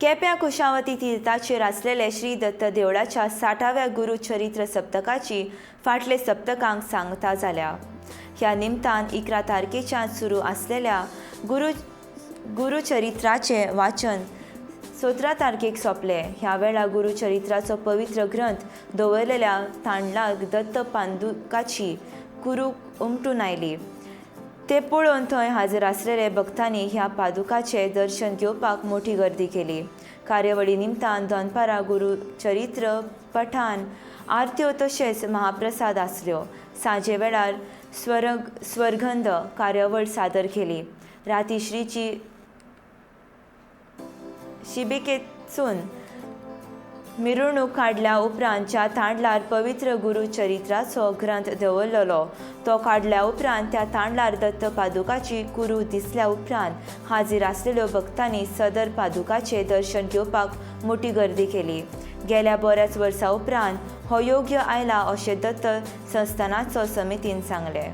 केप्यां कुशावती तीर्थाचेर आसलेले श्री दत्त देवळाच्या 60व्या गुरुचरित्र सप्तकाची फाटले सप्तकांक सांगता जाल्या. ह्या निमतान 11 तारखेच्यान सुरू आसलेल्या गुरुचरित्राचें वाचन 17 तारखेक सोंपलें. ह्या वेळार गुरुचरित्राचो पवित्र ग्रंथ दवरलेल्या तांडलाक दत्त पादुकाची कुरू उमटून आयली. ते पळोवन थंय हाजीर आसलेले भक्तांनी ह्या पादुकाचें दर्शन घेवपाक मोठी गर्दी केली. कार्यावळी निमतान दनपारां गुरुचरित्र पठान, आरत्यो तशेंच महाप्रसाद आसल्यो. सांजे वेळार स्वर्गंध कार्यावळ सादर केली. राती श्रीची शिबिकेतसून मिरवणूक काडल्या उपरांत ज्या तांडलार पवित्र गुरुचरित्राचो ग्रंथ दवरलेलो तो काडल्या उपरांत त्या तांडलार दत्त पादुकाची कुरू दिसल्या उपरांत हाजीर आसलेल्यो भक्तांनी सदर पादुकाचें दर्शन घेवपाक मोठी गर्दी केली. गेल्या बऱ्याच वर्सां उपरांत हो योग्य आयला अशें दत्त संस्थानाचो समितीन सांगलें.